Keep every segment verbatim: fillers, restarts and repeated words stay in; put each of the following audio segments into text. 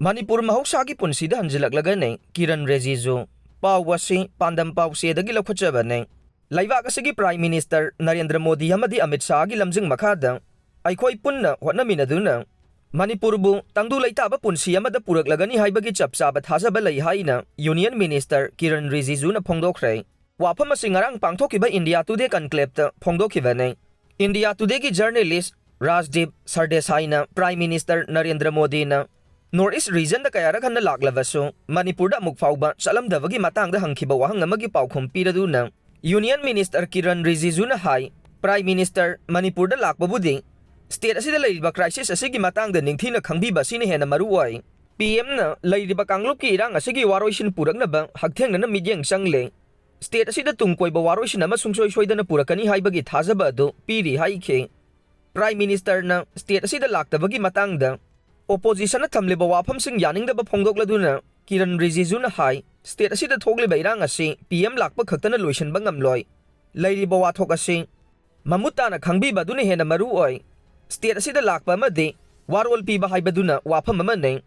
ꯃꯅꯤꯄꯨꯔ ꯃꯍꯧꯁꯥꯒꯤ ꯄꯨꯟꯁꯤꯗ ꯍꯟꯖꯤꯜꯂꯛꯂꯒꯅꯤ ꯀꯤꯔꯟ ꯔꯤꯖꯤꯖꯨ꯫ ꯄꯥꯎ ꯑꯁꯤ ꯄꯥꯟꯗꯝ ꯄꯥꯎꯆꯦꯗꯒꯤ ꯂꯧꯈꯠꯆꯕꯅꯤ꯫ ꯂꯩꯕꯥꯛ ꯑꯁꯤꯒꯤ Prime Minister ꯅꯔꯦꯟꯗ꯭ꯔ ꯃꯣꯗꯤ ꯑꯃꯗꯤ ꯑꯃꯤꯠ ꯁꯥꯍꯒꯤ ꯂꯝꯖꯤꯡ ꯃꯈꯥꯗ ꯑꯩꯈꯣꯏ ꯄꯨꯟꯅ ꯍꯣꯠꯅꯃꯤꯟꯅꯗꯨꯅ ꯃꯅꯤꯄꯨꯔꯕꯨ ꯇꯪꯗꯨ ꯂꯩꯇꯥꯕ ꯄꯨꯟꯁꯤ ꯑꯃꯗ ꯄꯨꯔꯛꯂꯒꯅꯤ ꯍꯥꯏꯕꯒꯤ ꯆꯞ ꯆꯥꯕ ꯊꯥꯖꯕ ꯂꯩ ꯍꯥꯏꯅ Union Minister ꯀꯤꯔꯟ ꯔꯤꯖꯤꯖꯨꯅ ꯐꯣꯡꯗꯣꯛꯈ꯭ꯔꯦ꯫ ꯋꯥꯐꯝ ꯑꯁꯤ ꯉꯔꯥꯡ ꯄꯥꯡꯊꯣꯛꯈꯤꯕ India Today Conclaveꯇ ꯐꯣꯡꯗꯣꯛꯈꯤꯕꯅꯤ꯫ India Todayꯒꯤ journalist ꯔꯥꯖꯗꯤꯞ ꯁꯔꯗꯦꯁꯥꯏꯅ Prime Minister Narendra ꯃꯣꯗꯤꯅ North East regionꯗ ꯀꯌꯥꯔꯛ ꯍꯟꯅ ꯂꯥꯛꯂꯕꯁꯨ ꯃꯅꯤꯄꯨꯔꯗ ꯑꯃꯨꯛ ꯐꯥꯎꯕ ꯆꯠꯂꯝꯗꯕꯒꯤ ꯃꯇꯥꯡꯗ ꯍꯪꯈꯤꯕ ꯋꯥꯍꯪ ꯑꯃꯒꯤ ꯄꯥꯎꯈꯨꯝ ꯄꯤꯔꯗꯨꯅ Union Minister ꯀꯤꯔꯟ ꯔꯤꯖꯤꯖꯨꯅ ꯍꯥꯏ, Prime Minister ꯃꯅꯤꯄꯨꯔꯗ ꯂꯥꯛꯄꯕꯨꯗꯤ state ꯑꯁꯤꯗ ꯂꯩꯔꯤꯕ crisis ꯑꯁꯤꯒꯤ ꯃꯇꯥꯡꯗ ꯅꯤꯡꯊꯤꯅ ꯈꯪꯕꯤꯕ ꯑꯁꯤꯅ ꯍꯦꯟꯅ ꯃꯔꯨ ꯑꯣꯏ꯫ P Mꯅ ꯂꯩꯔꯤꯕ ꯀꯥꯡꯂꯨꯞꯀꯤ ꯏꯔꯥꯡ ꯑꯁꯤꯒꯤ ꯋꯥꯔꯣꯏꯁꯤꯟ ꯄꯨꯔꯛꯅꯕ ꯍꯛꯊꯦꯡꯅꯅ ꯃꯤꯠꯌꯦꯡ ꯆꯪꯂꯦ꯫ State ꯑꯁꯤꯗ ꯇꯨꯡ ꯀꯣꯏꯕ ꯋꯥꯔꯣꯏꯁꯤꯟ ꯑꯃ ꯁꯨꯡꯁꯣꯏ ꯁꯣꯏꯗꯅ ꯄꯨꯔꯛꯀꯅꯤ ꯍꯥꯏꯕꯒꯤ ꯊꯥꯖꯕ ꯑꯗꯨ ꯄꯤꯔꯤ ꯍꯥꯏꯈꯤ꯫ Prime Ministerꯅ state ꯑꯁꯤꯗ ꯂꯥꯛꯇꯕꯒꯤ ꯃꯇꯥꯡꯗ oppositionꯅ ꯊꯝꯂꯤꯕ ꯋꯥꯐꯝꯁꯤꯡ ꯌꯥꯅꯤꯡꯗꯕ ꯐꯣꯡꯗꯣꯛꯂꯗꯨꯅ ꯀꯤꯔꯟ ꯔꯤꯖꯤꯖꯨꯅ ꯍꯥꯏ, state ꯑꯁꯤꯗ ꯊꯣꯛꯂꯤꯕ ꯏꯔꯥꯡ ꯑꯁꯤ P M ꯂꯥꯛꯄ ꯈꯛꯇꯅ ꯂꯣꯏꯁꯤꯟꯕ ꯉꯝꯂꯣꯏ꯫ ꯂꯩꯔꯤꯕ ꯋꯥꯊꯣꯛ ꯑꯁꯤ ꯃꯃꯨꯠ ꯇꯥꯅ ꯈꯪꯕꯤꯕ ꯑꯗꯨꯅ ꯍꯦꯟꯅ ꯃꯔꯨ ꯑꯣꯏ꯫ State ꯑꯁꯤꯗ ꯂꯥꯛꯄ ꯑꯃꯗꯤ ꯋꯥꯔꯣꯜ ꯄꯤꯕ ꯍꯥꯏꯕꯗꯨꯅ ꯋꯥꯐꯝ ꯑꯃꯅꯤ꯫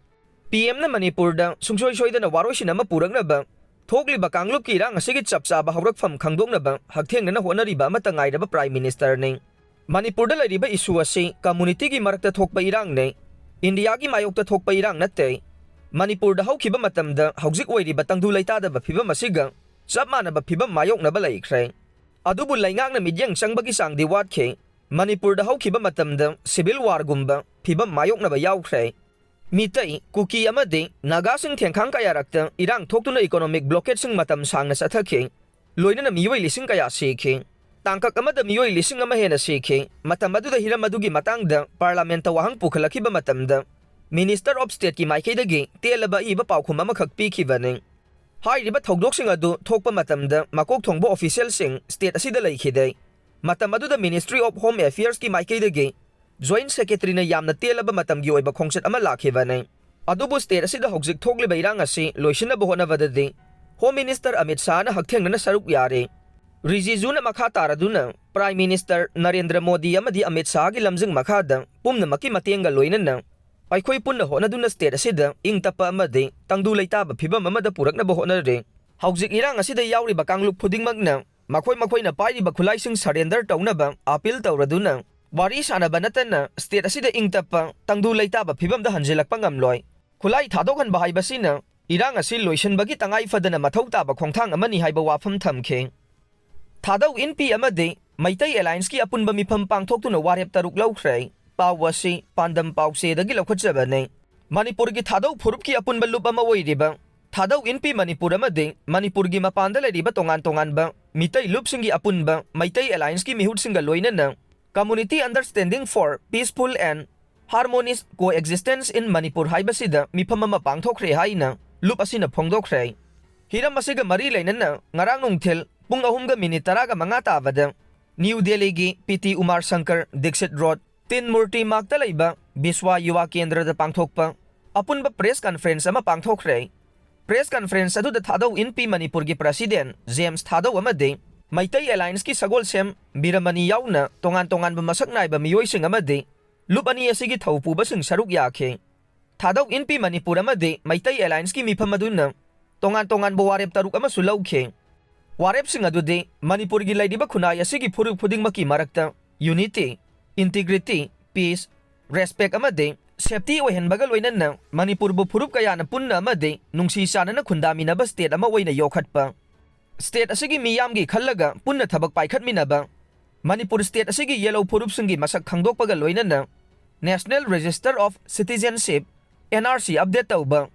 P Mꯅ ꯃꯅꯤꯄꯨꯔꯗ ꯁꯨꯡꯁꯣꯏ ꯁꯣꯏꯗꯅ ꯋꯥꯔꯣꯏꯁꯤꯟ ꯑꯃ ꯄꯨꯔꯛꯅꯕ ꯊꯣꯛꯂꯤꯕ ꯀꯥꯡꯂꯨꯞꯀꯤ ꯏꯔꯥꯡ ꯑꯁꯤꯒꯤ ꯆꯞ ꯆꯥꯕ ꯍꯧꯔꯛꯐꯝ ꯈꯪꯗꯣꯛꯅꯕ ꯍꯛꯊꯦꯡꯅꯅ ꯍꯣꯠꯅꯔꯤꯕ ꯑꯃꯠꯇ ꯉꯥꯏꯔꯕ Prime Ministerꯅꯤ꯫ ꯃꯅꯤꯄꯨꯔꯗ ꯂꯩꯔꯤꯕ issue ꯑꯁꯤ communityꯒꯤ ꯃꯔꯛꯇ ꯊꯣꯛꯄ ꯏꯔꯥꯡꯅꯤ, Indiaꯒꯤ ꯃꯥꯌꯣꯛꯇ ꯊꯣꯛꯄ ꯏꯔꯥꯡ ꯅꯠꯇꯦ꯫ ꯃꯅꯤꯄꯨꯔꯗ ꯍꯧꯈꯤꯕ ꯃꯇꯝꯗ ꯍꯧꯖꯤꯛ ꯑꯣꯏꯔꯤꯕ ꯇꯪꯗꯨ ꯂꯩꯇꯥꯗꯕ ꯐꯤꯚꯝ ꯑꯁꯤꯒ ꯆꯞ ꯃꯥꯟꯅꯕ ꯐꯤꯚꯝ ꯃꯥꯌꯣꯛꯅꯕ ꯂꯩꯈ꯭ꯔꯦ꯫ ꯑꯗꯨꯕꯨ ꯂꯩꯉꯥꯛꯅ ꯃꯤꯠꯌꯦꯡ ꯆꯪꯕꯒꯤ ꯆꯥꯡꯗꯤ ꯋꯥꯠꯈꯤ꯫ ꯃꯅꯤꯄꯨꯔꯗ ꯍꯧꯈꯤꯕ ꯃꯇꯝꯗ civil warꯒꯨꯝꯕ ꯐꯤꯚꯝ ꯃꯥꯌꯣꯛꯅꯕ ꯌꯥꯎꯈ꯭ꯔꯦ꯫ ꯃꯤꯇꯩ, ꯀꯨꯀꯤ ꯑꯃꯗꯤ ꯅꯥꯒꯥꯁꯤꯡ ꯊꯦꯡꯈꯥꯡ ꯀꯌꯥꯔꯛꯇ ꯏꯔꯥꯡ ꯊꯣꯛꯇꯨꯅ economic blockadeꯁꯤꯡ ꯃꯇꯝ ꯁꯥꯡꯅ ꯆꯠꯊꯈꯤ꯫ ꯂꯣꯏꯅꯅ ꯃꯤꯑꯣꯏ ꯂꯤꯁꯤꯡ ꯀꯌꯥ ꯁꯤꯈꯤ꯫ ꯇꯥꯡꯀꯛ ꯑꯃꯗ ꯃꯤꯑꯣꯏ ꯂꯤꯁꯤꯡ ꯑꯃ ꯍꯦꯟꯅ ꯁꯤꯈꯤ꯫ ꯃꯇꯝ ꯑꯗꯨꯗ ꯍꯤꯔꯝ ꯑꯗꯨꯒꯤ ꯃꯇꯥꯡꯗ Parliamentꯇ ꯋꯥꯍꯪ ꯄꯨꯈꯠꯂꯛꯈꯤꯕ ꯃꯇꯝꯗ Minister of Stateꯀꯤ ꯃꯥꯏꯀꯩꯗꯒꯤ ꯇꯦꯜꯂꯕ ꯑꯏꯕ ꯄꯥꯎꯈꯨꯝ ꯑꯃꯈꯛ ꯄꯤꯈꯤꯕꯅꯤ꯫ ꯍꯥꯏꯔꯤꯕ ꯊꯧꯗꯣꯛꯁꯤꯡ ꯑꯗꯨ ꯊꯣꯛꯄ ꯃꯇꯝꯗ ꯃꯀꯣꯛ ꯊꯣꯡꯕ officialꯁꯤꯡ state ꯑꯁꯤꯗ ꯂꯩꯈꯤꯗꯦ꯫ ꯃꯇꯝ ꯑꯗꯨꯗ Ministry of Home Affairsꯀꯤ ꯃꯥꯏꯀꯩꯗꯒꯤ Joint Secretaryꯅ ꯌꯥꯝꯅ ꯇꯦꯜꯂꯕ ꯃꯇꯝꯒꯤ ꯑꯣꯏꯕ ꯈꯣꯡꯆꯠ ꯑꯃ ꯂꯥꯛꯈꯤꯕꯅꯤ꯫ ꯑꯗꯨꯕꯨ state ꯑꯁꯤꯗ ꯍꯧꯖꯤꯛ ꯊꯣꯛꯂꯤꯕ ꯏꯔꯥꯡ ꯑꯁꯤ ꯂꯣꯏꯁꯤꯟꯅꯕ ꯍꯣꯠꯅꯕꯗꯗꯤ Home Minister ꯑꯃꯤꯠ ꯁꯥꯍꯅ ꯍꯛꯊꯦꯡꯅꯅ ꯁꯔꯨꯛ ꯌꯥꯔꯤ꯫ ꯔꯤꯖꯤꯖꯨꯅ ꯃꯈꯥ ꯇꯥꯔꯗꯨꯅ Prime Minister ꯅꯔꯦꯟꯗ꯭ꯔ ꯃꯣꯗꯤ ꯑꯃꯗꯤ ꯑꯃꯤꯠ ꯁꯥꯍꯒꯤ ꯂꯝꯖꯤꯡ ꯃꯈꯥꯗ ꯄꯨꯝꯅꯃꯛꯀꯤ ꯃꯇꯦꯡꯒ ꯂꯣꯏꯅꯅ ꯑꯩꯈꯣꯏ ꯄꯨꯟꯅ ꯍꯣꯠꯅꯗꯨꯅ state ꯑꯁꯤꯗ ꯏꯪ ꯇꯞꯄ ꯑꯃꯗꯤ ꯇꯪꯗꯨ ꯂꯩꯇꯥꯕ ꯐꯤꯕꯝ ꯑꯃꯗ ꯄꯨꯔꯛꯅꯕ ꯍꯣꯠꯅꯔꯦ꯫ ꯍꯧꯖꯤꯛ ꯏꯔꯥꯡ ꯑꯁꯤꯗ ꯌꯥꯎꯔꯤꯕ ꯀꯥꯡꯂꯨꯞ ꯈꯨꯗꯤꯡꯃꯛꯅ ꯃꯈꯣꯏ ꯃꯈꯣꯏꯅ ꯄꯥꯏꯔꯤꯕ ꯈꯨꯠꯂꯥꯏꯁꯤꯡ surrender ꯇꯧꯅꯕ appeal ꯇꯧꯔꯗꯨꯅ ꯋꯥꯔꯤ ꯁꯥꯅꯕ ꯅꯠꯇꯅ state ꯑꯁꯤꯗ ꯏꯪ ꯇꯞꯄ ꯇꯪꯗꯨ ꯂꯩꯇꯥꯕ ꯐꯤꯕꯝꯗ ꯍꯟꯖꯤꯜꯂꯛꯄ ꯉꯝꯂꯣꯏ꯫ ꯈꯨꯠꯂꯥꯏ ꯊꯥꯗꯣꯛꯍꯟꯕ ꯍꯥꯏꯕꯁꯤꯅ ꯏꯔꯥꯡ ꯑꯁꯤ ꯂꯣꯏꯁꯤꯟꯕꯒꯤ ꯇꯉꯥꯏ ꯐꯗꯅ ꯃꯊꯧ ꯇꯥꯕ ꯈꯣꯡꯊꯥꯡ ꯑꯃꯅꯤ ꯍꯥꯏꯕ ꯋꯥꯐꯝ ꯊꯝꯈꯤ꯫ ꯊꯥꯗꯧ ꯏꯟꯄꯤ ꯑꯃꯗꯤ ꯃꯩꯇꯩ Allianceꯀꯤ ꯑꯄꯨꯟꯕ ꯃꯤꯐꯝ ꯄꯥꯡꯊꯣꯛꯇꯨꯅ ꯋꯥꯔꯦꯞ ꯇꯔꯨꯛ ꯂꯧꯈ꯭ꯔꯦ꯫ ꯄꯥꯎ ꯑꯁꯤ ꯄꯥꯟꯗꯝ ꯄꯥꯎꯆꯦꯗꯒꯤ ꯂꯧꯈꯠꯆꯕꯅꯤ꯫ ꯃꯅꯤꯄꯨꯔꯒꯤ ꯊꯥꯗꯧ ꯐꯨꯔꯨꯞꯀꯤ ꯑꯄꯨꯟꯕ ꯂꯨꯞ ꯑꯃ ꯑꯣꯏꯔꯤꯕ ꯊꯥꯗꯧ ꯏꯟꯄꯤ ꯃꯅꯤꯄꯨꯔ ꯑꯃꯗꯤ ꯃꯅꯤꯄꯨꯔꯒꯤ ꯃꯄꯥꯟꯗ ꯂꯩꯔꯤꯕ ꯇꯣꯉꯥꯟ ꯇꯣꯉꯥꯟꯕ ꯃꯤꯇꯩ ꯂꯨꯞꯁꯤꯡꯒꯤ ꯑꯄꯨꯟꯕ ꯃꯩꯇꯩ Allianceꯀꯤ ꯃꯤꯍꯨꯠꯁꯤꯡꯒ ꯂꯣꯏꯅꯅ Community Understanding for Peaceful and Harmonious Coexistence in Manipur ꯍꯥꯏꯕꯁꯤꯗ ꯃꯤꯐꯝ ꯑꯃ ꯄꯥꯡꯊꯣꯛꯈ꯭ꯔꯦ ꯍꯥꯏꯅ ꯂꯨꯞ ꯑꯁꯤꯅ ꯐꯣꯡꯗꯣꯛꯈ꯭ꯔꯦ꯫ ꯍꯤꯔꯝ ꯑꯁꯤꯒ ꯃꯔꯤ ꯂꯩꯅꯅ ꯉꯔꯥꯡ ꯅꯨꯡꯊꯤꯜ ꯄꯨꯡ ꯑꯍꯨꯝꯒ ꯃꯤꯅꯤꯠ ꯇꯔꯥꯒ ꯃꯉꯥ ꯇꯥꯕꯗ ꯅ꯭ꯌꯨ ꯗꯦꯜꯂꯤꯒꯤ ꯄꯤ ꯇꯤ ꯎꯃꯥꯔ ꯁꯪꯀꯔ ꯗꯤꯛꯁꯤꯠ ꯔꯣꯗ, ꯇꯤꯟ ꯃꯨꯔꯇꯤ ꯃꯥꯔꯛꯇ ꯂꯩꯕ ꯕꯤꯁ꯭ꯋꯥ ꯌꯨꯋꯥ ꯀꯦꯟꯗ꯭ꯔꯗ ꯄꯥꯡꯊꯣꯛꯄ ꯑꯄꯨꯟꯕ press conference ꯑꯃ ꯄꯥꯡꯊꯣꯛꯈ꯭ꯔꯦ꯫ Press conference ꯑꯗꯨꯗ ꯊꯥꯗꯧ ꯏꯟꯄꯤ ꯃꯅꯤꯄꯨꯔꯒꯤ president ꯖꯦꯝꯁ ꯊꯥꯗꯧ ꯑꯃꯗꯤ ꯃꯩꯇꯩ Allianceꯀꯤ ꯁꯒꯣꯜꯁꯦꯝ ꯕꯤꯔꯃꯅꯤ ꯌꯥꯎꯅ ꯇꯣꯉꯥꯟ ꯇꯣꯉꯥꯟꯕ ꯃꯁꯛ ꯅꯥꯏꯕ ꯃꯤꯑꯣꯏꯁꯤꯡ ꯑꯃꯗꯤ ꯂꯨꯞ ꯑꯅꯤ ꯑꯁꯤꯒꯤ ꯊꯧꯄꯨꯕꯁꯤꯡ ꯁꯔꯨꯛ ꯌꯥꯈꯤ꯫ ꯊꯥꯗꯧ ꯏꯟꯄꯤ ꯃꯅꯤꯄꯨꯔ ꯑꯃꯗꯤ ꯃꯩꯇꯩ Allianceꯀꯤ ꯃꯤꯐꯝ ꯑꯗꯨꯅ ꯇꯣꯉꯥꯟ ꯇꯣꯉꯥꯟꯕ ꯋꯥꯔꯦꯞ ꯇꯔꯨꯛ ꯑꯃꯁꯨ ꯂꯧꯈꯤ꯫ ꯋꯥꯔꯦꯞꯁꯤꯡ ꯑꯗꯨꯗꯤ ꯃꯅꯤꯄꯨꯔꯒꯤ ꯂꯩꯔꯤꯕ ꯈꯨꯟꯅꯥꯏ ꯑꯁꯤꯒꯤ ꯐꯨꯔꯨꯞ ꯈꯨꯗꯤꯡꯃꯛꯀꯤ ꯃꯔꯛꯇ unity, integrity, peace, respect ꯑꯃꯗꯤ safety ꯑꯣꯏꯍꯟꯕꯒ ꯂꯣꯏꯅꯅ ꯃꯅꯤꯄꯨꯔꯕꯨ ꯐꯨꯔꯨꯞ ꯀꯌꯥꯅ ꯄꯨꯟꯅ ꯑꯃꯗꯤ ꯅꯨꯡꯁꯤ ꯆꯥꯟꯅꯅ ꯈꯨꯟꯗꯥꯃꯤꯟꯅꯕ state ꯑꯃ ꯑꯣꯏꯅ ꯌꯣꯛꯈꯠꯄ, state ꯑꯁꯤꯒꯤ ꯃꯤꯌꯥꯝꯒꯤ ꯈꯜꯂꯒ ꯄꯨꯟꯅ ꯊꯕꯛ ꯄꯥꯏꯈꯠꯃꯤꯟꯅꯕ, ꯃꯅꯤꯄꯨꯔ state ꯑꯁꯤꯒꯤ ꯌꯦꯜꯂꯧ ꯐꯨꯔꯨꯞꯁꯤꯡꯒꯤ ꯃꯁꯛ ꯈꯪꯗꯣꯛꯄꯒ ꯂꯣꯏꯅꯅ National Register of Citizenship, N R C, update ꯇꯧꯕ,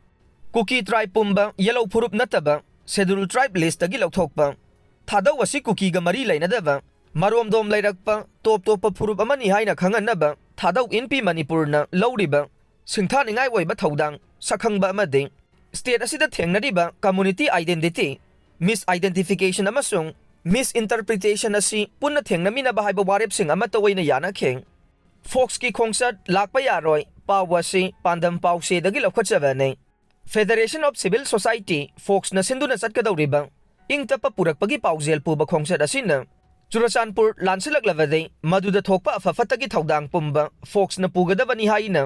ꯀꯨꯀꯤ tribe ꯄꯨꯝꯕ ꯌꯦꯜꯂꯧ ꯐꯨꯔꯨꯞ ꯅꯠꯇꯕ Scheduled Tribe listꯇꯒꯤ ꯂꯧꯊꯣꯛꯄ, ꯊꯥꯗꯧ ꯑꯁꯤ ꯀꯨꯀꯤꯒ ꯃꯔꯤ ꯂꯩꯅꯗꯕ ꯃꯔꯣꯝꯗꯣꯝ ꯂꯩꯔꯛꯄ ꯇꯣꯞ ꯇꯣꯞꯄ ꯐꯨꯔꯨꯞ ꯑꯃꯅꯤ ꯍꯥꯏꯅ ꯈꯪꯍꯟꯅꯕ ꯊꯥꯗꯧ ꯏꯟꯄꯤ ꯃꯅꯤꯄꯨꯔꯅ ꯂꯧꯔꯤꯕ ꯁꯤꯡꯊꯥꯅꯤꯡꯉꯥꯏ ꯑꯣꯏꯕ ꯊꯧꯗꯥꯡ ꯁꯛꯈꯪꯕ ꯑꯃꯗꯤ state ꯑꯁꯤꯗ ꯊꯦꯡꯅꯔꯤꯕ community identity misidentification ꯑꯃꯁꯨꯡ misinterpretation ꯑꯁꯤ ꯄꯨꯟꯅ ꯊꯦꯡꯅꯃꯤꯟꯅꯕ ꯍꯥꯏꯕ ꯋꯥꯔꯦꯞꯁꯤꯡ ꯑꯃꯠꯇ ꯑꯣꯏꯅ ꯌꯥꯅꯈꯤ꯫ ꯐꯣꯛꯁꯀꯤ ꯈꯣꯡꯆꯠ ꯂꯥꯛꯄ ꯌꯥꯔꯣꯏ ꯄꯥꯎ ꯑꯁꯤ ꯄꯥꯟꯗꯝ ꯄꯥꯎꯆꯦꯗꯒꯤ ꯂꯧꯈꯠꯆꯕꯅꯤ꯫ Federation of Civil Society, ꯐꯣꯛꯁꯅ ꯁꯤꯟꯗꯨꯅ ꯆꯠꯀꯗꯧꯔꯤꯕ ꯏꯪ ꯇꯞꯄ ꯄꯨꯔꯛꯄꯒꯤ ꯄꯥꯎꯖꯦꯜ ꯄꯨꯕ ꯈꯣꯡꯆꯠ ꯑꯁꯤꯅ ꯆꯨꯔꯆꯥꯟꯄꯨꯔ ꯂꯥꯟꯁꯤꯜꯂꯛꯂꯕꯗꯤ ꯃꯗꯨꯗ ꯊꯣꯛꯄ ꯑꯐ ꯐꯠꯇꯒꯤ ꯊꯧꯗꯥꯡ ꯄꯨꯝꯕ ꯐꯣꯛꯁꯅ ꯄꯨꯒꯗꯕꯅꯤ ꯍꯥꯏꯅ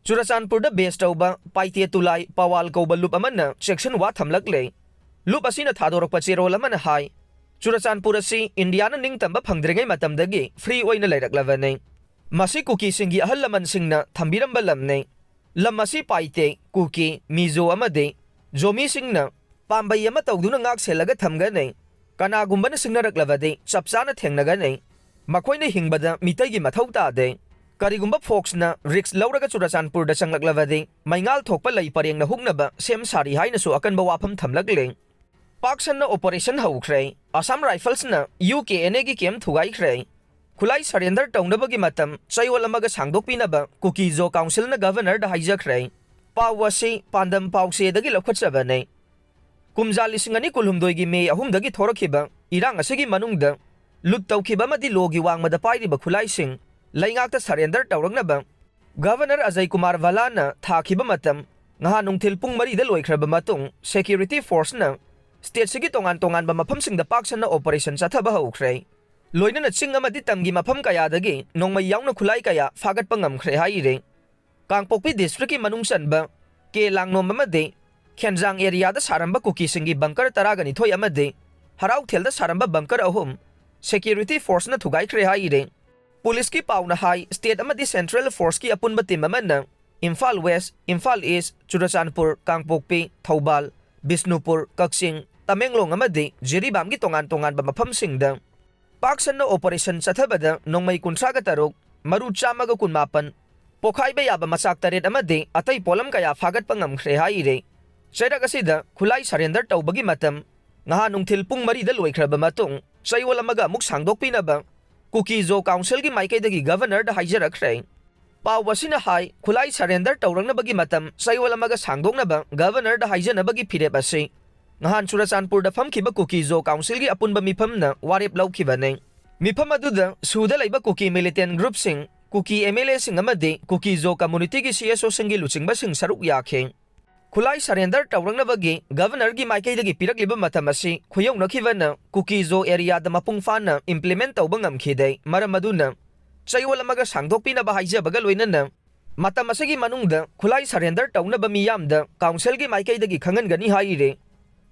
ꯆꯨꯔꯆꯥꯟꯄꯨꯔꯗ ꯕꯦꯁ ꯇꯧꯕ ꯄꯥꯏꯇꯦ ꯇꯨꯂꯥꯏ ꯄꯋꯥꯜ ꯀꯧꯕ ꯂꯨꯞ ꯑꯃꯅ ꯆꯦꯛꯁꯤꯟ ꯋꯥ ꯊꯝꯂꯛꯂꯦ꯫ ꯂꯨꯞ ꯑꯁꯤꯅ ꯊꯥꯗꯣꯔꯛꯄ ꯆꯦꯔꯣꯜ ꯑꯃꯅ ꯍꯥꯏ, ꯆꯨꯔꯆꯥꯟꯄꯨꯔ ꯑꯁꯤ ꯏꯟꯗꯤꯌꯥꯅ ꯅꯤꯡꯇꯝꯕ ꯐꯪꯗ꯭ꯔꯤꯉꯩ ꯃꯇꯝꯗꯒꯤ ꯐ꯭ꯔꯤ ꯑꯣꯏꯅ ꯂꯩꯔꯛꯂꯕꯅꯤ꯫ ꯃꯁꯤ ꯀꯨꯀꯤꯁꯤꯡꯒꯤ ꯑꯍꯜ ꯂꯃꯟꯁꯤꯡꯅ ꯊꯝꯕꯤꯔꯝꯕ ꯂꯝꯅꯤ꯫ ꯂꯝ ꯑꯁꯤ ꯄꯥꯏꯇꯦ, ꯀꯨꯀꯤ, ꯃꯤꯖꯣ ꯑꯃꯗꯤ ꯖꯣꯃꯤꯁꯤꯡꯅ ꯄꯥꯝꯕꯩ ꯑꯃ ꯇꯧꯗꯨꯅ ꯉꯥꯛ ꯁꯦꯜꯂꯒ ꯊꯝꯒꯅꯤ꯫ ꯀꯅꯥꯒꯨꯝꯕꯅ ꯁꯤꯡꯅꯔꯛꯂꯕꯗꯤ ꯆꯞ ꯆꯥꯅ ꯊꯦꯡꯅꯒꯅꯤ꯫ ꯃꯈꯣꯏꯅ ꯍꯤꯡꯕꯗ ꯃꯤꯇꯩꯒꯤ ꯃꯊꯧ ꯇꯥꯗꯦ꯫ ꯀꯔꯤꯒꯨꯝꯕ ꯐꯣꯛꯁꯅ ꯔꯤꯁꯛ ꯂꯧꯔꯒ ꯆꯨꯔꯆꯥꯟꯄꯨꯔꯗ ꯆꯪꯂꯛꯂꯕꯗꯤ ꯃꯩꯉꯥꯜ ꯊꯣꯛꯄ ꯂꯩ ꯄꯔꯦꯡꯅ ꯍꯨꯛꯅꯕ ꯁꯦꯝ ꯁꯥꯔꯤ ꯍꯥꯏꯅꯁꯨ ꯑꯀꯟꯕ ꯋꯥꯐꯝ ꯊꯝꯂꯛꯂꯤ꯫ ꯄꯥꯛ ꯁꯟꯅ ꯑꯣꯄꯔꯦꯁꯟ ꯍꯧꯈ꯭ꯔꯦ꯫ ꯑꯁꯥꯝ ꯔꯥꯏꯐꯜꯁꯅ ꯌꯨ ꯀꯦ ꯑꯦꯟ ꯑꯦꯒꯤ ꯀꯦꯝ ꯊꯨꯒꯥꯏꯈ꯭ꯔꯦ꯫ ꯈꯨꯠꯂꯥꯏ ꯁꯔꯦꯟꯗꯔ ꯇꯧꯅꯕꯒꯤ ꯃꯇꯝ ꯆꯌꯣꯜ ꯑꯃꯒ ꯁꯥꯡꯗꯣꯛꯄꯤꯅꯕ ꯀꯨꯀꯤ ꯖꯣ ꯀꯥꯎꯟꯁꯤꯜꯅ ꯒꯚꯔꯅꯔꯗ ꯍꯥꯏꯖꯈ꯭ꯔꯦ꯫ ꯄꯥꯎ ꯑꯁꯤ ꯄꯥꯟꯗꯝ ꯄꯥꯎꯆꯦꯗꯒꯤ ꯂꯧꯈꯠꯆꯕꯅꯤ꯫ ꯀꯨꯝꯖꯥ ꯂꯤꯁꯤꯡ ꯑꯅꯤ ꯀꯨꯟꯍꯨꯝꯗꯣꯏꯒꯤ ꯃꯦ ꯑꯍꯨꯝꯗꯒꯤ ꯊꯣꯔꯛꯈꯤꯕ ꯏꯔꯥꯡ ꯑꯁꯤꯒꯤ ꯃꯅꯨꯡꯗ ꯂꯨꯠ ꯇꯧꯈꯤꯕ ꯑꯃꯗꯤ ꯂꯣꯒꯤ ꯋꯥꯡꯃꯗ ꯄꯥꯏꯔꯤꯕ ꯈꯨꯠꯂꯥꯏꯁꯤꯡ ꯂꯩꯉꯥꯛꯇ ꯁꯔꯦꯟꯗꯔ ꯇꯧꯔꯛꯅꯕ ꯒꯚꯔꯅꯔ ꯑꯖꯌ ꯀꯨꯃꯥꯔ ꯚꯂꯥꯅ ꯊꯥꯈꯤꯕ ꯃꯇꯝ ꯉꯍꯥ ꯅꯨꯡꯊꯤꯜ ꯄꯨꯡ ꯃꯔꯤꯗ ꯂꯣꯏꯈ꯭ꯔꯕ ꯃꯇꯨꯡ, ꯁꯦꯀ꯭ꯌꯨꯔꯤꯇꯤ ꯐꯣꯔꯁꯅ ꯁ꯭ꯇꯦꯠꯁꯤꯒꯤ ꯇꯣꯉꯥꯟ ꯇꯣꯉꯥꯟꯕ ꯃꯐꯝꯁꯤꯡꯗ ꯄꯥꯛ ꯁꯟꯅ ꯑꯣꯄꯔꯦꯁꯟ ꯆꯠꯊꯕ ꯍꯧꯈ꯭ꯔꯦ꯫ ꯂꯣꯏꯅꯅ ꯆꯤꯡ ꯑꯃꯗꯤ ꯇꯝꯒꯤ ꯃꯐꯝ ꯀꯌꯥꯗꯒꯤ ꯅꯣꯡꯃꯩ ꯌꯥꯎꯅ ꯈꯨꯠꯂꯥꯏ ꯀꯌꯥ ꯐꯥꯒꯠꯄ ꯉꯝꯈ꯭ꯔꯦ ꯍꯥꯏꯔꯤ꯫ ꯀꯥꯡꯄꯣꯛꯄꯤ ꯗꯤꯁꯇ꯭ꯔꯤꯛꯀꯤ ꯃꯅꯨꯡ ꯆꯟꯕ ꯀꯦ ꯂꯥꯡꯅꯣꯝ ꯑꯃꯗꯤ ꯈꯦꯟꯖꯥꯡ ꯑꯦꯔꯤꯌꯥꯗ ꯁꯥꯔꯝꯕ ꯀꯨꯀꯤꯁꯤꯡꯒꯤ ꯕꯪꯀꯔ ꯇꯔꯥꯒ ꯅꯤꯊꯣꯏ ꯑꯃꯗꯤ ꯍꯔꯥꯎꯊꯦꯜꯗ ꯁꯥꯔꯝꯕ ꯕꯪꯀꯔ ꯑꯍꯨꯝ ꯁꯦꯀ꯭ꯌꯨꯔꯤꯇꯤ ꯐꯣꯔꯁꯅ ꯊꯨꯒꯥꯏꯈ꯭ꯔꯦ ꯍꯥꯏꯔꯤ꯫ ꯄꯨꯂꯤꯁꯀꯤ ꯄꯥꯎꯅ ꯍꯥꯏ, ꯁ꯭ꯇꯦꯠ ꯑꯃꯗꯤ ꯁꯦꯟꯇ꯭ꯔꯦꯜ ꯐꯣꯔꯁꯀꯤ ꯑꯄꯨꯟꯕ ꯇꯤꯝ ꯑꯃꯅ ꯏꯝꯐꯥꯜ ꯋꯦꯁ, ꯏꯝꯐꯥꯜ ꯏꯁ, ꯆꯨꯔꯆꯥꯟꯄꯨꯔ, ꯀꯥꯡꯄꯣꯛꯄꯤ, ꯊꯧꯕꯥꯜ, ꯕꯤꯁꯅꯨꯄꯨꯔ, ꯀꯛꯆꯤꯡ, ꯇꯃꯦꯡꯂꯣꯡ ꯑꯃꯗꯤ ꯖꯤꯔꯤꯕꯥꯝꯒꯤ ꯇꯣꯉꯥꯟ ꯇꯣꯉꯥꯟꯕ ꯃꯐꯝꯁꯤꯡꯗ ꯄꯥꯛ ꯁꯟꯅ ꯑꯣꯄꯔꯦꯁꯟ ꯆꯠꯊꯕꯗ ꯅꯣꯡꯃꯩ ꯀꯨꯟꯊ꯭ꯔꯥꯒ ꯇꯔꯨꯛ, ꯃꯔꯨ ꯆꯥꯝꯃꯒ ꯀꯨꯟꯃꯥꯄꯟ, ꯄꯣꯈꯥꯏꯕ ꯌꯥꯕ ꯃꯆꯥꯛ ꯇꯔꯦꯠ ꯑꯃꯗꯤ ꯑꯇꯩ ꯄꯣꯠꯂꯝ ꯀꯌꯥ ꯐꯥꯒꯠꯄ ꯉꯝꯈ꯭ꯔꯦ ꯍꯥꯏꯔꯤ꯫ ꯆꯩꯔꯛ ꯑꯁꯤꯗ ꯈꯨꯠꯂꯥꯏ ꯁꯔꯦꯟꯗꯔ ꯇꯧꯕꯒꯤ ꯃꯇꯝ ꯉꯍꯥ ꯅꯨꯡꯊꯤꯜ ꯄꯨꯡ ꯃꯔꯤꯗ ꯂꯣꯏꯈ꯭ꯔꯕ ꯃꯇꯨꯡ ꯆꯌꯣꯜ ꯑꯃꯒ ꯑꯃꯨꯛ ꯁꯥꯡꯗꯣꯛꯄꯤꯅꯕ ꯀꯨꯀꯤ ꯖꯣ ꯀꯥꯎꯟꯁꯤꯜꯒꯤ ꯃꯥꯏꯀꯩꯗꯒꯤ ꯒꯚꯔꯅꯔꯗ ꯍꯥꯏꯖꯔꯛꯈ꯭ꯔꯦ꯫ ꯄꯥꯎ ꯑꯁꯤꯅ ꯍꯥꯏ, ꯈꯨꯠꯂꯥꯏ ꯁꯔꯦꯟꯗꯔ ꯇꯧꯔꯛꯅꯕꯒꯤ ꯃꯇꯝ ꯆꯌꯣꯜ ꯑꯃꯒ ꯁꯥꯡꯗꯣꯛꯅꯕ ꯒꯚꯔꯅꯔꯗ ꯍꯥꯏꯖꯅꯕꯒꯤ ꯐꯤꯔꯦꯞ ꯑꯁꯤ ꯉꯍꯥꯟ ꯆꯨꯔꯆꯥꯟꯄꯨꯔꯗ ꯐꯝꯈꯤꯕ ꯀꯨꯀꯤ ꯖꯣ ꯀꯥꯎꯟꯁꯤꯜꯒꯤ ꯑꯄꯨꯟꯕ ꯃꯤꯐꯝꯅ ꯋꯥꯔꯦꯞ ꯂꯧꯈꯤꯕꯅꯤ꯫ ꯃꯤꯐꯝ ꯑꯗꯨꯗ ꯁꯨꯗ ꯂꯩꯕ ꯀꯨꯀꯤ ꯃꯤꯂꯤꯇꯦꯟ ꯒ꯭ꯔꯨꯞꯁꯤꯡ, ꯀꯨꯀꯤ ꯑꯦꯝ ꯑꯦꯜ ꯑꯦꯁꯤꯡ ꯑꯃꯗꯤ ꯀꯨꯀꯤ ꯖꯣ ꯀꯝꯃꯨꯅꯤꯇꯤꯒꯤ ꯁꯤ ꯑꯦꯁ ꯑꯣꯁꯤꯡꯒꯤ ꯂꯨꯆꯤꯡꯕꯁꯤꯡ ꯁꯔꯨꯛ ꯌꯥꯈꯤ꯫ ꯈꯨꯠꯂꯥꯏ ꯁꯔꯦꯟꯗꯔ ꯇꯧꯔꯛꯅꯕꯒꯤ ꯒꯚꯔꯅꯔꯒꯤ ꯃꯥꯏꯀꯩꯗꯒꯤ ꯄꯤꯔꯛꯂꯤꯕ ꯃꯇꯝ ꯑꯁꯤ ꯈꯨꯌꯧꯅꯈꯤꯕꯅ ꯀꯨꯀꯤ ꯖꯣ ꯑꯦꯔꯤꯌꯥꯗ ꯃꯄꯨꯡ ꯐꯥꯅ ꯏꯝꯄ꯭ꯂꯤꯃꯦꯟ ꯇꯧꯕ ꯉꯝꯈꯤꯗꯦ꯫ ꯃꯔꯝ ꯑꯗꯨꯅ ꯆꯌꯣꯜ ꯑꯃꯒ ꯁꯥꯡꯗꯣꯛꯄꯤꯅꯕ ꯍꯥꯏꯖꯕꯒ ꯂꯣꯏꯅꯅ ꯃꯇꯝ ꯑꯁꯤꯒꯤ ꯃꯅꯨꯡꯗ ꯈꯨꯠꯂꯥꯏ surrender ꯇꯧꯅꯕ ꯃꯤꯌꯥꯝꯗ councilꯒꯤ ꯃꯥꯏꯀꯩꯗꯒꯤ ꯈꯪꯍꯟꯒꯅꯤ ꯍꯥꯏꯔꯤ꯫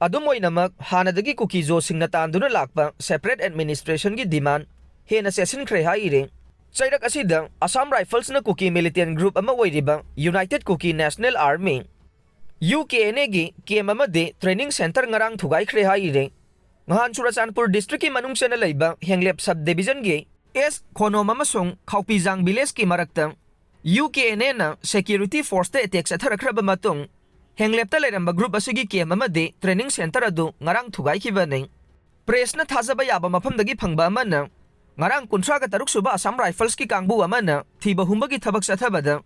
ꯑꯗꯨꯝ ꯑꯣꯏꯅꯃꯛ, ꯍꯥꯟꯅꯗꯒꯤ ꯀꯨꯀꯤꯖꯣꯁꯤꯡꯅ ꯇꯥꯟꯗꯨꯅ ꯂꯥꯛꯄ separate administrationꯒꯤ demand ꯍꯦꯟꯅ ꯆꯦꯠꯁꯤꯟꯈ꯭ꯔꯦ ꯍꯥꯏꯔꯤ꯫ ꯆꯩꯔꯛ ꯑꯁꯤꯗ Assam Riflesꯅ ꯀꯨꯀꯤ militant group ꯑꯃ ꯑꯣꯏꯔꯤꯕ United Kuki National Army, UKNAꯒꯤ camp ꯑꯃꯗꯤ training centre ꯉꯔꯥꯡ ꯊꯨꯒꯥꯏꯈ꯭ꯔꯦ ꯍꯥꯏꯔꯤ꯫ ꯉꯍꯥꯟ ꯆꯨꯔꯆꯥꯟꯄꯨꯔ districtꯀꯤ ꯃꯅꯨꯡ ꯆꯟꯅ ꯂꯩꯕ ꯍꯦꯡꯂꯦꯞ sub divisionꯒꯤ ꯑꯦꯁ ꯈꯣꯅꯣꯝ ꯑꯃꯁꯨꯡ ꯈꯥꯎꯄꯤꯖꯥꯡ villageꯀꯤ ꯃꯔꯛꯇ UKNAꯅ security forceꯇ attack ꯆꯠꯊꯔꯛꯈ꯭ꯔꯕ ꯃꯇꯨꯡ, ꯍꯦꯡꯂꯦꯞꯇ ꯂꯩꯔꯝꯕ group ꯑꯁꯤꯒꯤ camp ꯑꯃꯗꯤ training centre ꯑꯗꯨ ꯉꯔꯥꯡ ꯊꯨꯒꯥꯏꯈꯤꯕꯅꯤ꯫ Pressꯅ ꯊꯥꯖꯕ ꯌꯥꯕ ꯃꯐꯝꯗꯒꯤ ꯐꯪꯕ ꯑꯃꯅ, ꯉꯔꯥꯡ ꯀꯨꯟꯊ꯭ꯔꯥꯒ ꯇꯔꯨꯛ ꯁꯨꯕ Assam Riflesꯀꯤ ꯀꯥꯡꯕꯨ ꯑꯃꯅ ꯊꯤꯕ ꯍꯨꯝꯕꯒꯤ ꯊꯕꯛ ꯆꯠꯊꯕꯗ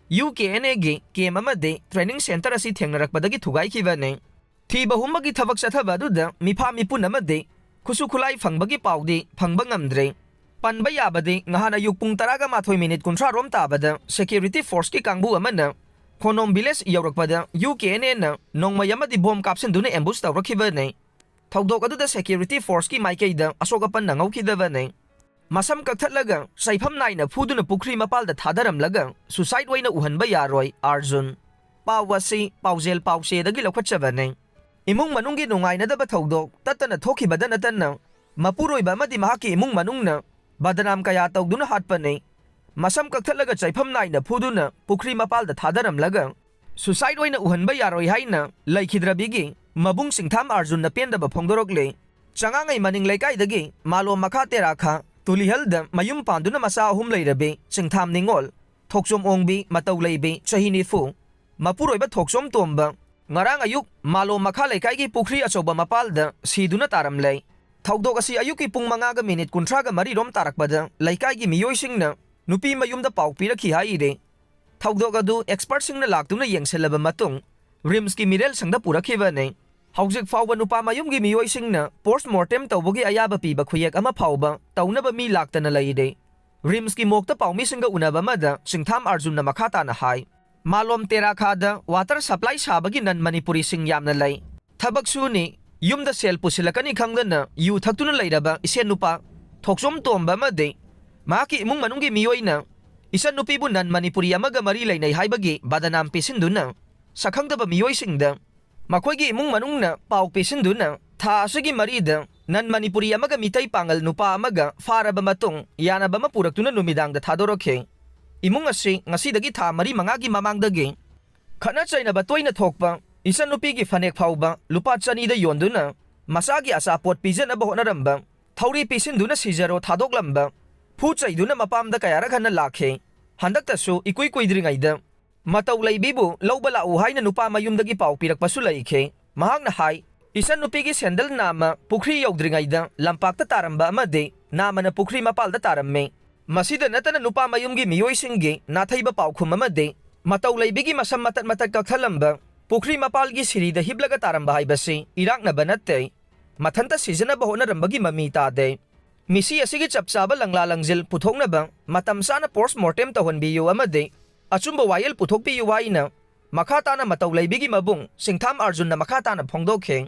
UKNAꯒꯤ camp ꯑꯃꯗꯤ training centre ꯑꯁꯤ ꯊꯦꯡꯅꯔꯛꯄꯗꯒꯤ ꯊꯨꯒꯥꯏꯈꯤꯕꯅꯤ꯫ ꯊꯤꯕ ꯍꯨꯝꯕꯒꯤ ꯊꯕꯛ ꯆꯠꯊꯕ ꯑꯗꯨꯗ ꯃꯤꯐꯥ ꯃꯤꯄꯨꯟ ꯑꯃꯗꯤ ꯈꯨꯠꯁꯨ ꯈꯨꯠꯂꯥꯏ ꯐꯪꯕꯒꯤ ꯄꯥꯎꯗꯤ ꯐꯪꯕ ꯉꯝꯗ꯭ꯔꯤ꯫ ꯄꯟꯕ ꯌꯥꯕꯗꯤ, ꯉꯍꯥꯟ ꯑꯌꯨꯛ ꯄꯨꯡ ꯇꯔꯥꯒ ꯃꯥꯊꯣꯏ minute ꯀꯨꯟꯊ꯭ꯔꯥ ꯔꯣꯝ ꯇꯥꯕꯗ security forceꯀꯤ ꯀꯥꯡꯕꯨ ꯑꯃꯅ ꯈꯣꯅꯣꯝ village ꯌꯧꯔꯛꯄꯗ UKNAꯅ ꯅꯣꯡꯃꯩ ꯑꯃꯗꯤ bomb ꯀꯥꯞꯁꯤꯟꯗꯨꯅ ambush ꯇꯧꯔꯛꯈꯤꯕꯅꯤ꯫ ꯊꯧꯗꯣꯛ ꯑꯗꯨꯗ security forceꯀꯤ ꯃꯥꯏꯀꯩꯗ ꯑꯁꯣꯛ ꯑꯄꯟ ꯅꯪꯍꯧꯈꯤꯗꯕꯅꯤ꯫ ꯃꯁꯝ ꯀꯛꯊꯠꯂꯒ ꯆꯩꯐꯝ ꯅꯥꯏꯅ ꯐꯨꯗꯨꯅ ꯄꯨꯈ꯭ꯔꯤ ꯃꯄꯥꯜꯗ ꯊꯥꯗꯔꯝꯂꯒ suicide ꯑꯣꯏꯅ ꯎꯍꯟꯕ ꯌꯥꯔꯣꯏ, ꯑꯥꯔꯖꯨꯟ꯫ ꯄꯥꯎ ꯑꯁꯤ ꯄꯥꯎꯖꯦꯜ ꯄꯥꯎꯆꯦꯗꯒꯤ ꯂꯧꯈꯠꯆꯕꯅꯤ꯫ ꯏꯃꯨꯡ ꯃꯅꯨꯡꯒꯤ ꯅꯨꯡꯉꯥꯏꯅꯗꯕ ꯊꯧꯗꯣꯛ ꯇꯠꯇꯅ ꯊꯣꯛꯈꯤꯕꯗ ꯅꯠꯇꯅ, ꯃꯄꯨꯔꯣꯏꯕ ꯑꯃꯗꯤ ꯃꯍꯥꯛꯀꯤ ꯏꯃꯨꯡ ꯃꯅꯨꯡꯅ ꯕꯗꯅꯥꯝ ꯀꯌꯥ ꯇꯧꯗꯨꯅ ꯍꯥꯠꯄꯅꯤ꯫ ꯃꯁꯝ ꯀꯛꯊꯠꯂꯒ ꯆꯩꯐꯝ ꯅꯥꯏꯅ ꯐꯨꯗꯨꯅ ꯄꯨꯈ꯭ꯔꯤ ꯃꯄꯥꯜꯗ ꯊꯥꯗꯔꯝꯂꯒ suicide ꯑꯣꯏꯅ ꯎꯍꯟꯕ ꯌꯥꯔꯣꯏ ꯍꯥꯏꯅ ꯂꯩꯈꯤꯗ꯭ꯔꯕꯤꯒꯤ ꯃꯕꯨꯡ ꯆꯤꯡꯊꯥꯝ ꯑꯥꯔꯖꯨꯟꯅ ꯄꯦꯟꯗꯕ ꯐꯣꯡꯗꯣꯔꯛꯂꯦ꯫ ꯆꯉꯥꯡꯉꯩ ꯃꯅꯤꯡ ꯂꯩꯀꯥꯏꯗꯒꯤ ꯃꯥꯂꯣꯝ ꯃꯈꯥ ꯇꯦꯔꯥꯈꯥ ꯇꯨꯂꯤꯍꯜꯗ ꯃꯌꯨꯝ ꯄꯥꯟꯗꯨꯅ ꯃꯆꯥ ꯑꯍꯨꯝ ꯂꯩꯔꯕꯤ ꯆꯤꯡꯊꯥꯝ ꯅꯤꯉꯣꯜ, ꯊꯣꯛꯆꯣꯝ ꯑꯣꯡꯕꯤ, ꯃꯇꯧ ꯂꯩꯕꯤ, ꯆꯍꯤ ꯅꯤꯐꯨ, ꯃꯄꯨꯔꯣꯏꯕ ꯊꯣꯛꯆꯣꯝ ꯇꯣꯝꯕ, ꯉꯔꯥꯡ ꯑꯌꯨꯛ ꯃꯥꯂꯣꯝ ꯃꯈꯥ ꯂꯩꯀꯥꯏꯒꯤ ꯄꯨꯈ꯭ꯔꯤ ꯑꯆꯧꯕ ꯃꯄꯥꯜꯗ ꯁꯤꯗꯨꯅ ꯇꯥꯔꯝꯂꯦ꯫ ꯊꯧꯗꯣꯛ ꯑꯁꯤ ꯑꯌꯨꯛꯀꯤ ꯄꯨꯡ ꯃꯉꯥꯒ minute ꯀꯨꯟꯊ꯭ꯔꯥꯒ ꯃꯔꯤ ꯔꯣꯝ ꯇꯥꯔꯛꯄꯗ ꯂꯩꯀꯥꯏꯒꯤ ꯃꯤꯑꯣꯏꯁꯤꯡꯅ ꯅꯨꯄꯤ ꯃꯌꯨꯝꯗ ꯄꯥꯎ ꯄꯤꯔꯛꯈꯤ ꯍꯥꯏꯔꯤ꯫ ꯊꯧꯗꯣꯛ ꯑꯗꯨ expertꯁꯤꯡꯅ ꯂꯥꯛꯇꯨꯅ ꯌꯦꯡꯁꯤꯜꯂꯕ ꯃꯇꯨꯡ, RIMSꯀꯤ ꯃꯤꯔꯦꯜꯁꯪꯗ ꯄꯨꯔꯛꯈꯤꯕꯅꯤ꯫ ꯍꯧꯖꯤꯛ ꯐꯥꯎꯕ ꯅꯨꯄꯥ ꯃꯌꯨꯝꯒꯤ ꯃꯤꯑꯣꯏꯁꯤꯡꯅ post mortem ꯇꯧꯕꯒꯤ ꯑꯌꯥꯕ ꯄꯤꯕ ꯈꯨꯌꯦꯛ ꯑꯃ ꯐꯥꯎꯕ ꯇꯧꯅꯕ ꯃꯤ ꯂꯥꯛꯇꯅ ꯂꯩꯔꯦ꯫ RIMSꯀꯤ morgueꯇ ꯄꯥꯎꯃꯤꯁꯤꯡꯒ ꯎꯅꯕ ꯑꯃꯗ ꯆꯤꯡꯊꯥꯝ ꯑꯥꯔꯖꯨꯟꯅ ꯃꯈꯥ ꯇꯥꯅ ꯍꯥꯏ, ꯃꯥꯂꯣꯝ ꯇꯦꯔꯥꯈꯥꯗ water supply ꯁꯥꯕꯒꯤ non ꯃꯅꯤꯄꯨꯔꯤꯁꯤꯡ ꯌꯥꯝꯅ ꯂꯩ꯫ ꯊꯕꯛ ꯁꯨꯅꯤ, ꯌꯨꯝꯗ ꯁꯦꯜ ꯄꯨꯁꯤꯜꯂꯛꯀꯅꯤ ꯈꯪꯗꯅ ꯌꯨ ꯊꯛꯇꯨꯅ ꯂꯩꯔꯕ ꯏꯁꯦꯟ ꯅꯨꯄꯥ ꯊꯣꯛꯆꯣꯝ ꯇꯣꯝꯕ ꯑꯃꯗꯤ ꯃꯍꯥꯛꯀꯤ ꯏꯃꯨꯡ ꯃꯅꯨꯡꯒꯤ ꯃꯤꯑꯣꯏꯅ ꯏꯆꯟꯅꯨꯄꯤꯕꯨ ꯅꯟ ꯃꯅꯤꯄꯨꯔꯤ ꯑꯃꯒ ꯃꯔꯤ ꯂꯩꯅꯩ ꯍꯥꯏꯕꯒꯤ ꯕꯗꯅꯥꯝ ꯄꯤꯁꯤꯟꯗꯨꯅ, ꯁꯛꯈꯪꯗꯕ ꯃꯤꯑꯣꯏꯁꯤꯡꯗ ꯃꯈꯣꯏꯒꯤ ꯏꯃꯨꯡ ꯃꯅꯨꯡꯅ ꯄꯥꯎ ꯄꯤꯁꯤꯟꯗꯨꯅ, ꯊꯥ ꯑꯁꯤꯒꯤ ꯃꯔꯤꯗ ꯅꯟ ꯃꯅꯤꯄꯨꯔꯤ ꯑꯃꯒ ꯃꯤꯇꯩ ꯄꯥꯉꯜ ꯅꯨꯄꯥ ꯑꯃꯒ ꯐꯥꯔꯕ ꯃꯇꯨꯡ, ꯌꯥꯅꯕ ꯑꯃ ꯄꯨꯔꯛꯇꯨꯅ ꯅꯨꯃꯤꯗꯥꯡꯗ ꯊꯥꯗꯣꯔꯛꯈꯤ꯫ ꯏꯃꯨꯡ ꯑꯁꯤ ꯉꯁꯤꯗꯒꯤ ꯊꯥ ꯃꯔꯤ ꯃꯉꯥꯒꯤ ꯃꯃꯥꯡꯗꯒꯤ ꯈꯠꯅ ꯆꯩꯅꯕ ꯇꯣꯏꯅ ꯊꯣꯛꯄ, ꯏꯆꯟꯅꯨꯄꯤꯒꯤ ꯐꯅꯦꯛ ꯐꯥꯎꯕ ꯂꯨꯄꯥ ꯆꯅꯤꯗ ꯌꯣꯟꯗꯨꯅ ꯃꯆꯥꯒꯤ ꯑꯆꯥꯄꯣꯠ ꯄꯤꯖꯅꯕ ꯍꯣꯠꯅꯔꯝꯕ, ꯊꯧꯔꯤ ꯄꯤꯁꯤꯟꯗꯨꯅ ꯁꯤꯖꯔꯣ ꯊꯥꯗꯣꯛꯂꯝꯕ, ꯐꯨ ꯆꯩꯗꯨꯅ ꯃꯄꯥꯝꯗ ꯀꯌꯥꯔꯛ ꯍꯟꯅ ꯂꯥꯛꯈꯤ꯫ ꯍꯟꯗꯛꯇꯁꯨ ꯏꯀꯨꯏ ꯀꯨꯏꯗ꯭ꯔꯤꯉꯩꯗ ꯃꯇꯧ ꯂꯩꯕꯤꯕꯨ ꯂꯧꯕ ꯂꯥꯛꯎ ꯍꯥꯏꯅ ꯅꯨꯄꯥ ꯃꯌꯨꯝꯗꯒꯤ ꯄꯥꯎ ꯄꯤꯔꯛꯄꯁꯨ ꯂꯩꯈꯤ꯫ ꯃꯍꯥꯛꯅ ꯍꯥꯏ, ꯏꯆꯟꯅꯨꯄꯤꯒꯤ ꯁꯦꯟꯗꯜ ꯅꯥꯝꯃ ꯄꯨꯈ꯭ꯔꯤ ꯌꯧꯗ꯭ꯔꯤꯉꯩꯗ ꯂꯝꯄꯥꯛꯇ ꯇꯥꯔꯝꯕ ꯑꯃꯗꯤ ꯅꯥꯝꯃꯅ ꯄꯨꯈ꯭ꯔꯤ ꯃꯄꯥꯜꯗ ꯇꯥꯔꯝꯃꯤ꯫ ꯃꯁꯤꯗ ꯅꯠꯇꯅ ꯅꯨꯄꯥ ꯃꯌꯨꯝꯒꯤ ꯃꯤꯑꯣꯏꯁꯤꯡꯒꯤ ꯅꯥꯊꯩꯕ ꯄꯥꯎꯈꯨꯝ ꯑꯃꯗꯤ ꯃꯇꯧ ꯂꯩꯕꯤꯒꯤ ꯃꯁꯝ ꯃꯇꯠ ꯃꯇꯠ ꯀꯛꯊꯠꯂꯝꯕ, ꯄꯨꯈ꯭ꯔꯤ ꯃꯄꯥꯜꯒꯤ ꯁꯤꯔꯤꯗ ꯍꯤꯞꯂꯒ ꯇꯥꯔꯝꯕ ꯍꯥꯏꯕꯁꯤ ꯏꯔꯥꯛꯅꯕ ꯅꯠꯇꯦ꯫ ꯃꯊꯟꯇ ꯁꯤꯖꯅꯕ ꯍꯣꯠꯅꯔꯝꯕꯒꯤ ꯃꯃꯤ ꯇꯥꯗꯦ꯫ ꯃꯤꯁꯤ ꯑꯁꯤꯒꯤ ꯆꯞ ꯆꯥꯕ ꯂꯪꯂꯥ ꯂꯪꯖꯤꯜ ꯄꯨꯊꯣꯛꯅꯕ ꯃꯇꯝ ꯆꯥꯅ ꯄꯣꯁ ꯃꯣꯔꯇꯦꯝ ꯇꯧꯍꯟꯕꯤꯌꯨ ꯑꯃꯗꯤ ꯑꯆꯨꯝꯕ ꯋꯥꯌꯦꯜ ꯄꯨꯊꯣꯛꯄꯤꯌꯨ ꯍꯥꯏꯅ ꯃꯈꯥ ꯇꯥꯅ ꯃꯇꯧ ꯂꯩꯕꯤꯒꯤ ꯃꯕꯨꯡ ꯁꯤꯡꯊꯥꯝ ꯑꯥꯔꯖꯨꯟꯅ ꯃꯈꯥ ꯇꯥꯅ ꯐꯣꯡꯗꯣꯛꯈꯤ꯫